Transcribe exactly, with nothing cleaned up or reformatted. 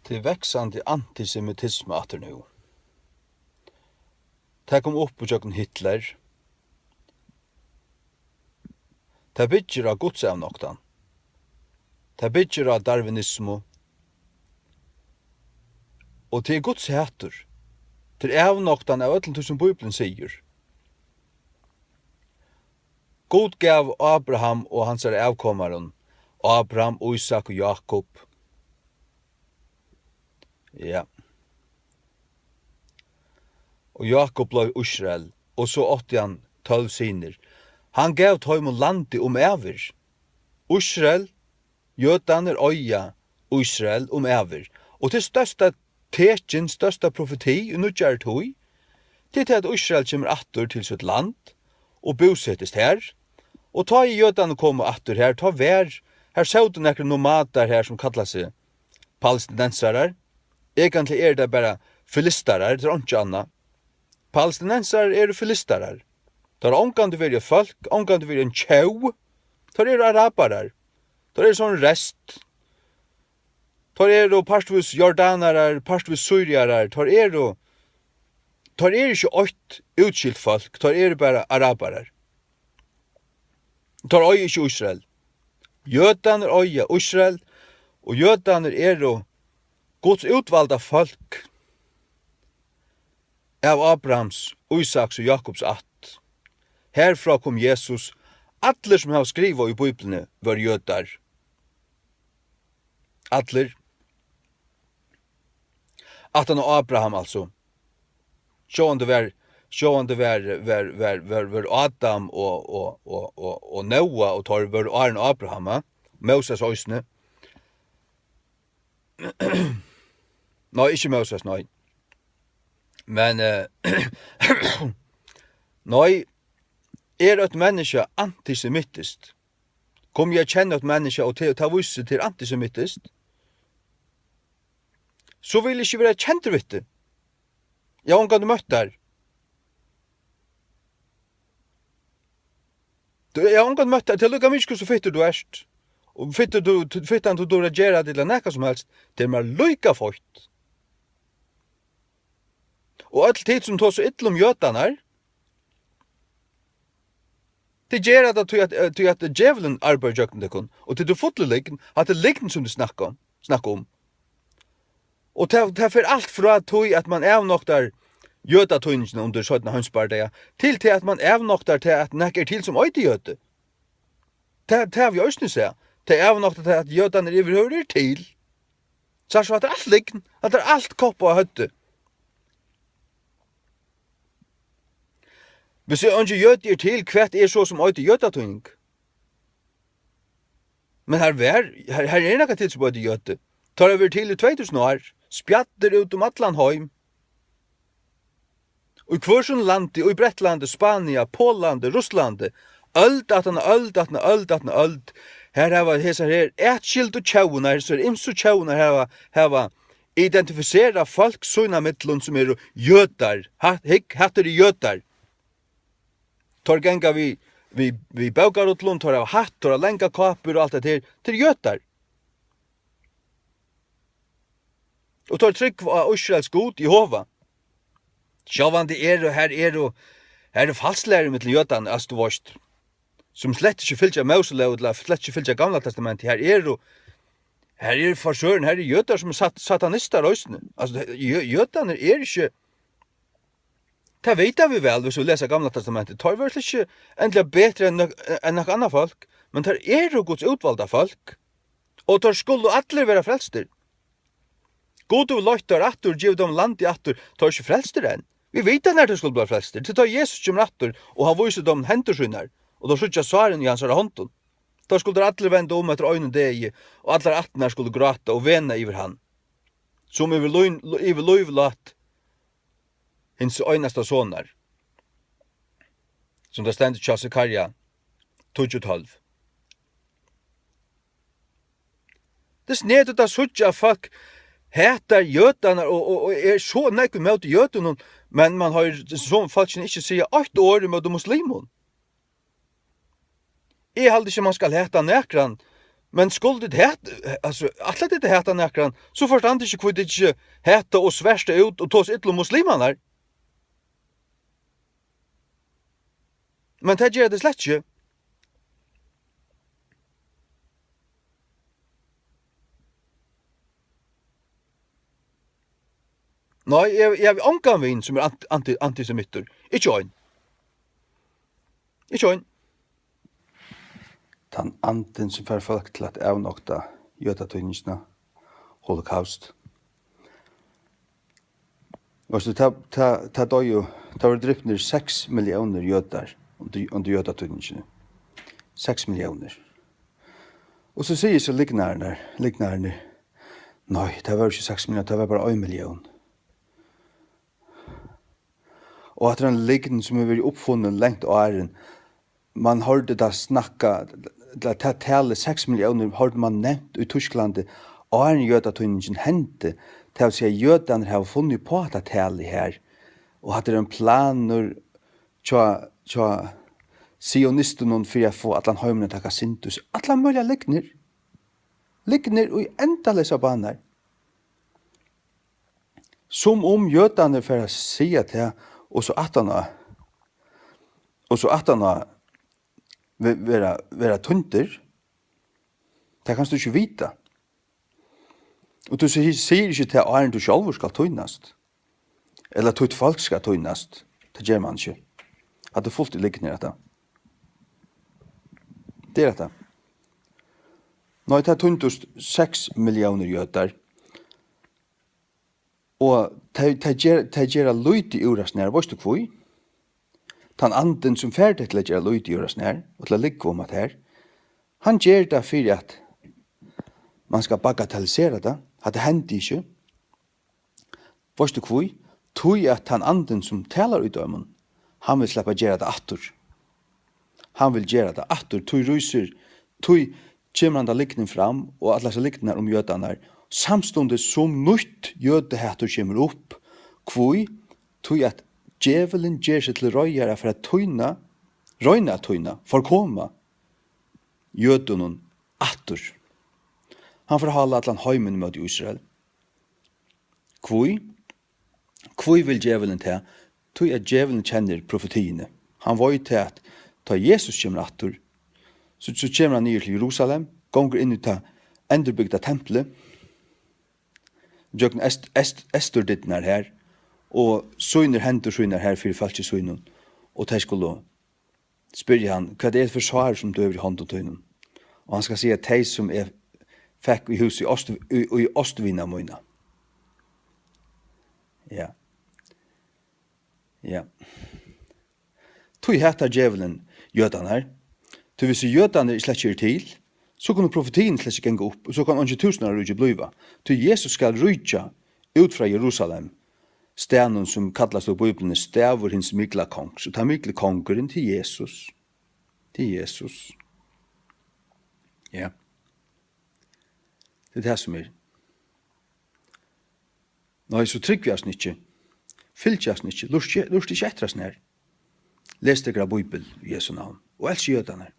Tað er vaksandi antisemitisma aftur nú. Tað kom upp ígjøgnum Hitler. Tað byggir á gudsavnoktan. Tað byggir á darwinismu. Og tað er Guds hatur. Tað er avnoktan av øllum tí, sum Bíblian sigur. Gud gav Abraham og hansara avkomarum, Abraham, Ísak og Jákup. Ja. Og Jákup bleiv Ísrael, og so átti hann tólv synir. Hann gav teimum landið um ævir. Ísrael, jødarnir eiga Ísrael um ævir. Og tað størsta tekin, størsta profeti í nýggjari tíð, tað er tað, at Ísrael kemur aftur til sítt land og búsetist har. Og tá ið jødarnir komu aftur har, tá var, har sótu nakrir nomadar har, sum kalla seg palestinensarar. Eigentliga eru tað bara filistarar, tað er einki annað. Palestinensarar eru filistarar. Teir hava ongantíð verið eitt fólk, ongantíð verið ein tjóð. Teir eru arabarar. Teir eru so ein rest. Teir eru partvíst jordanarar, partvíst syriarar. Teir eru, teir eru ikki eitt útskilt fólk. Teir eru bara arabarar. Teir eiga ikki Ísrael. Jødarnir eiga Ísrael, og jødarnir eru Guds útvalda fólk, av Abrahams, Ísaks og Jákups ætt. Herfrá kom Jesus. Allir, sum hava skrivað í Bíbliuni, vóru jødar. Allir. Aftan á Abraham, altso. Sjálvandi var, sjálvandi var, var, var, var, var Adam og, og, og, og, og Noa, og teir vóru áðrenn Abraham, eh? Móses eisini. Nei, ikki Móses, nei. Men, eh, nei, er eitt menniskja antisemitiskt? Kom eg at kenna eitt menniskja, og tað, tað vísir seg til antisemitiskt, so vil eg ikki vera kendur við tað. Eg havi ongantíð møtt tær. Tú, eg havi ongantíð møtt tær. Tað er líka mikið, hvussu fittur tú ert. Og fittur tú, fittan tú dugir at gera tað, ella nakað sum helst. Tað er mær líka feitt. Og øll tit, sum tosa illa um jødarnar, tit gera tað, tí at, eh, tí at djevulin arbeiðir gjøgnum tykkum, og tit eru full í lygn. Hatta er lygn, sum tit snakka um, snakka um. Og tað, tað fer alt frá tí, at mann avnoktar jødatýðingina undir seinna heimsbardaga, til tað, at mann avnoktar tað, at nakað er til, sum eitur jødi. Tað, tað havi eg eisini sæð. Tey avnokta tað, at jødarnir yvirhøvur eru til. Sært tú, hatta er alt lygn. Hatta er alt kopp á høvdið. Hvis eingin jødi er til, hvat er so, sum eitur jødatýðing? Men har var, har, har er nakað til, sum eitur jødi. Teir hava verið til í tvey túsund ár. Spjaddir út um allan heim. Í hvør sínum landi, í Bretlandi, Spania, Póllandi, Russlandi, øld aftan á øld aftan á øld aftan á øld, har hava hesar her atskildu tjóðirnar, hesar ymsu tjóðirnar hava, hava identifiserað fólk sín á millum, sum eru jødar. Ha-, hygg, hatta eru jødar. Teir ganga við, við, við bókarullum, teir hava hatt, teir hava langar kápur og alt hetta her. Teir eru jødar. Og teir trúgva á Ísraels Gud, Jehova. Sjálvandi eru, har eru, har eru falsklærur millum jødarnar, altso, tú veitst, sum slett ikki fylgja Móselóg, ella slett ikki fylgja Gamla Testamenti. Har eru, har eru for søren, har eru jødar, sum eru sat-, satanistar eisini. Altso, jø-, jødarnir eru ikki, tað vita vit væl, hvis vit lesa Gamla Testamentið. Teir vóru slett ikki endiliga betri enn nøk-, enn nøkur annað fólk, men teir eru Guds útvalda fólk, og teir skulu allir vera frelstir. Gud hevur leitt teir aftur, givið teimum landið aftur, teir eru ikki frelstir enn. Vit vita, nær teir skulu blíva frelstir, til tá Jesus kemur aftur, og hann vísir teimum hendur sínar, og teir síggja sárini í hansara hondum. Tá skulu teir allir venda um eftir einum degi, og allar ættirnar skulu gráta og vena yvir hann, sum yvir lín-, yvir lív læt hins einasta sonar, sum tað stendur hjá Zakaria tíggju tólv. Tað er snedigt at síggja, at fólk hatar jødarnar og, og, og er so nógv ímóti jødunum, men mann hoyrir so fólkini ikki siga eitt orð ímóti muslimum. Eg haldi ikki, mann skal hata nakran, Men skulu tit hata, altso, ætla tit at hata nakran, so forstandi eg ikki, hví tit ikki hata og sverta út og tosa illa um muslimarnar. Men tað gera tit slett ikki. Nei, eg, eg havi ongan vin sum er anti-, anti-, antisemittur. Ikki ein. Ikki ein. Tann andin sum fær fólk til at avnokta jødatýðingina, holocaust. Veitst tú, tað, tað, tað doyðu, tað vóru dripnir seks milliónir jødar undir, undir jødatýðingini. Seks milliónir. Og so sigur so lygnararnir, lygnararnir, nei, tað var ikki seks milliónir, tað var bara ein millión. Og hatta er ein lygn, sum hevur verið uppfunnin langt áðrenn. Man hoyrdi tað snakka, tað, tað talið seks milliónir hoyrdi man nevnt í Týsklandi, áðrenn jødatýðingin hendi. Tað vil siga, jødarnir hava funnið upp á hatta talið her. Og hatta er ein planur hjá, hjá sionistunum fyri at fáa allan heimin at taka synd í seg. Allar møguligar lygnir. Lygnir í endaleysar banar. Sum um jødarnir fara at siga tað, og so aftaná, og so aftaná ve-, vera, vera týndir. Tað kanst tú ikki vita. Og tú sigur, sigur ikki tað, áðrenn tú sjálvur skal týnast. Ella títt fólk skal týnast. Tað ger man ikki. Hatta er fult í lygnir, hatta. Tað er hatta. Nei, tað týndust seks milliónir jødar. Og tey, tey ger-, tey gera lítið úr at snara. Veitst tú hví? Tann andin, sum fær tey til at gera lítið úr at snara, og til at lúgva um at her, hann ger tað fyri, at man skal bagatellisera tað. Hatta hendi ikki. Veitst tú hví? Tí at tann andin, sum talar í teimum, hann vil sleppa at gera tað aftur. Hann vil gera tað aftur, tí rísur, tí kemur handa lygnin fram og allar hesar lygnirnar um jødarnar, samstundis sum nýtt jødahatur kemur upp. Hví? Tí at djevulin ger seg til reiðar at fara at týna, royna at týna, forkoma jødunum aftur. Hann fer at hála allan heimin ímóti Ísrael. Hví? Hví vil djevulin tað? Tí at djevulin kennir profetiini. Hann veit tað, at tá Jesus kemur aftur, so, so kemur hann niður til Jerusalem, gongur inn í tað endurbygda templið, gjøgnum est-, est-, esturdyrnar her, og sýnir hendur sínar her fyri fólki sínum, og tey skulu spyrja hann, hvat er tað fyri sár, sum tú hevur í hondum tínum? Og hann skal siga, tey, sum eg fekk í hús í ást-, í, í ástvina mína. Ja. Ja. Tí hatar djevulin jødarnar. Tí hvis jødarnir slett ikki eru til, so kunnu profetiini slett ikki ganga upp, og so kann eingin túsundáraríki blíva. Tí Jesus skal ríkja út frá Jerusalem, staðnum, sum kallast í Bíbliuni stavur hins mikla kongs. Og tann mikli kongurin, tað er Jesus. Tað er Jesus. Ja. Tað er tað, sum er. Nei, so trúgvið hasum ikki. Fylgið hasum ikki. Lurtið, lurtið ikki eftir hasum her. Lesið tykkara Bíbel í Jesu navn. Og elskið jødarnar.